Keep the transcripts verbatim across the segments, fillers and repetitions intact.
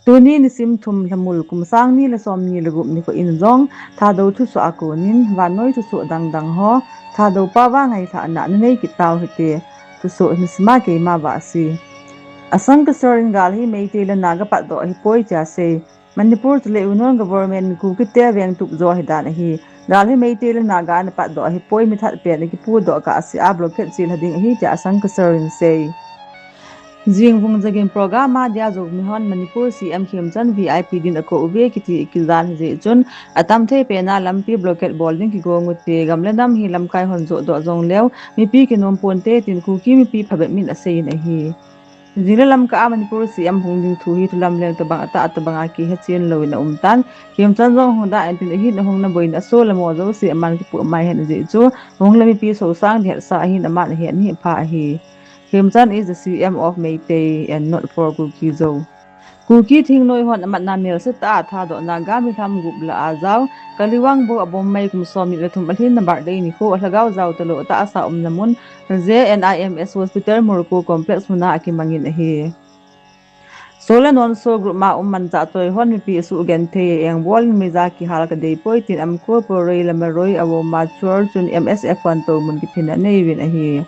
Tuni nisim thum lhamul kum sang ni le som ni le gup nikho in jong Thadou thusoh a konin vannoi thusoh dangdang ho Thadou pao a ngailhahna nanei kit tau hite. Thusoh hi nisima keima Vahsi. Asang Kasar in gal hi Meitei le Naga patdoh ahipoi tia sei. Manipur chule Union Government in Kukite veng tupjo ahidan ahi. Gal hi Meitei le Naga ana patdoh ahipoi, mithat pen akipudoh kah a blockade chilha ding ahi tia Asang Kasar in sei. Jing Vung Jagin program a dia Zomi hon Manipur C M Khemchand V I P din akou uve kiti kijan hijeh chun atamthei pena lampi blockade bol ding kigong ute, gam le nam hi lamkai hon johdoh jongleu mipi kinom ponte tin Kuki mipi phabep min aseiyin ahi. Jing le lamkah a Manipur C M hung ding thu hi thulam leng tobang atah tobang a kihechen louvin aumtan, Khemchand jong hung da intin ahin ahungna boina aso le mo jouse aman kipoh mai hen ajeh chu hung le mipi sosang ding hetsa ahin aman ahet hi pha ahi. Khemchand is the C M of Meitei and not for Kuki Zo. Kuki thingnoi hon amatna melse tah a Thadou Naga milham gup lah a jao, Kaliwang bou abom mai kum somni le thum alhinna birthday nikho a lhagao jao talou atahsa umna mun J N I M S Hospital Murko Complex muna akimangin ahi. Solar non so group ma um manchah choi hon mipi asuh genthei a engbol in meija kihal kadeipoi tin Amko, Poroi, Lamaroi, Awoma, Chuar chun M S F hon toumun kiphinna aneiuvin ahi.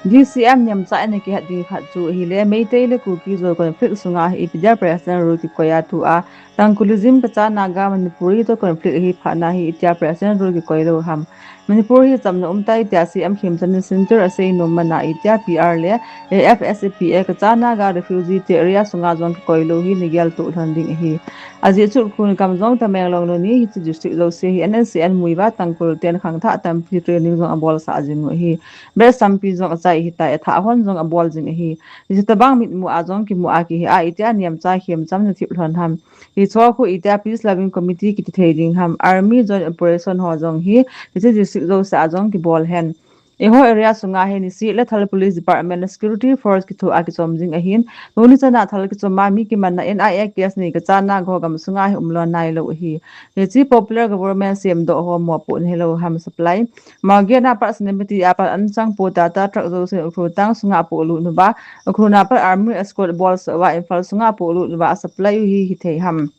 D C M nemcha in akihet ding khat chu ahile Meitei le Kuki Zo conflict sunga hi ipi dia President rule kikoi a thu a Tangkhul-ism, Kacha Naga, Manipuri toh conflict ahi phatna hi itia President rule kikoi lou ham. Manipur hi chamna umtai tia C M Khemchand in Centre asei nom mana itia P R le A F S A P A Kacha Naga refugee te area sunga jong kikoi lou hi nagel toh lhon ding ahi. Ajeh chu Ukhrul gam jong Tamenglong loni hiche district jouse hi N S C N Muivah Tangkhul ten khangthah tampi training jong abolsah jing u ahi. Bret sampi jong achai ahitai, athah hon jong abol jing ahi. Hiche tobang mitmu a jong kimu a kihe a itia nemcha khemchamna thip lhon ham. Hicho khu itia peace loving committee kiti thei ding ham. Army joint operation ho jong hi hiche district jouse a jong kibol hen. Eiho area sunga hi nisih le thal police department le security force kithoa kichom jing ahin. Tuni chana thal kichoma mi kimanna N I A case nei Kacha Naga ho gam sunga hi umlou nailou ahi. Hiche popular government semdoh ho mopohna hilou ham supply. Margate a pat Senapati a pat anchang po Tata truck jousen Ukhrul town sunga apohlut uva, Ukhrul a pat army escort bolsah uva Imphal sunga apohlut uva asupply u hi hithei ham.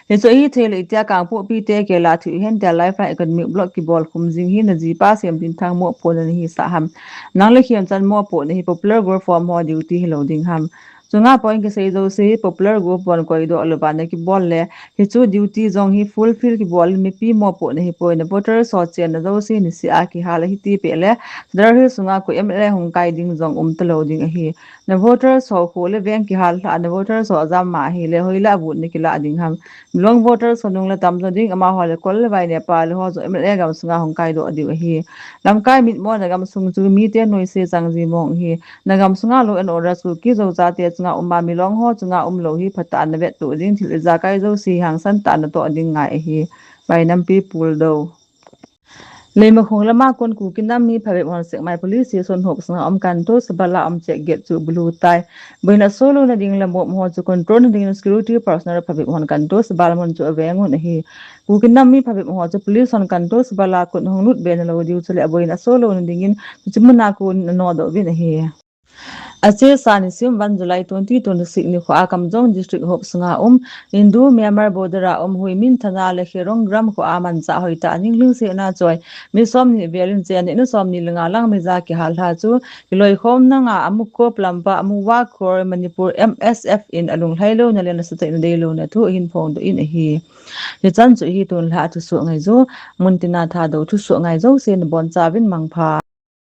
Hichu ahithei le itia Kangpokpi te kela thih hen tia Lifeline Economic Block kibol khum jing hi najipa Semtinthang mopohna nahisah ham. Nang le Khemchand mopohna hi popular group form ho duty hilou ding ham. Chunga point kisei jouse hi popular group hon koidoh louva nakibol le hichu duty jong hi fulfill kibol in mipi mopohna hipoi, na voters ho chenna jouse nisih a kihal ahi tipeh le Sadar Hills sunga koi M L A hung kai ding jong umtalou ding ahi. Na voters ho kho le veng kihal lhah a na voters ho ajam ma ahile hoilah a vote nakilah ding ham. Milong voters ho nung le tamjo ding, amaho le kol le vai Nepali ho jong M L A gam sunga hung kaidoh diu ahi. Lamkai mitmona gamsung chu mite noise chang ji mong ahi. Nagam sunga law and order chu Kuki Zo chate chunga uma Milong ho chunga umlou hi phatah a navettoh ding, thil ijakai jouse hangsan tah a natoh ding ngai ahi. Bainampi Puldou. Leimakhong lama kon Kuki nam mi phabep hon Sekmai police station hop sunga um Kanto Sabala um check gate chu bulu tai. Boina solouna ding le mob ho chu control na dingin security personnel phabep hon Kanto Sabala mun chu avengun ahi. Kuki nam mi phabep ho chu police hon Kanto Sabala kon hung lut be nalou diu chule aboina solouna dingin hiche muna konin anodoh uvin ahi. Achesa nisim one July twenty twenty-six nikho a Kamjong district hop sunga um India Myanmar border a um Huiminthana le Kherong Gram kho a manchah hoitah a ninglhingsetna choi mi somni velin chenna in somni le nga lang meija kihal lha chu kiloikhomna nga Amukop Lampa Amuwa Corps Manipur M S F in alunglhai louna le nasatah in adeilouna thu ahin phongdoh in ahi. Hichan chu ahi tunlhah a thusoh ngaiju, muntina Thadou thusoh ngai jouse nabonchauvin mangpha.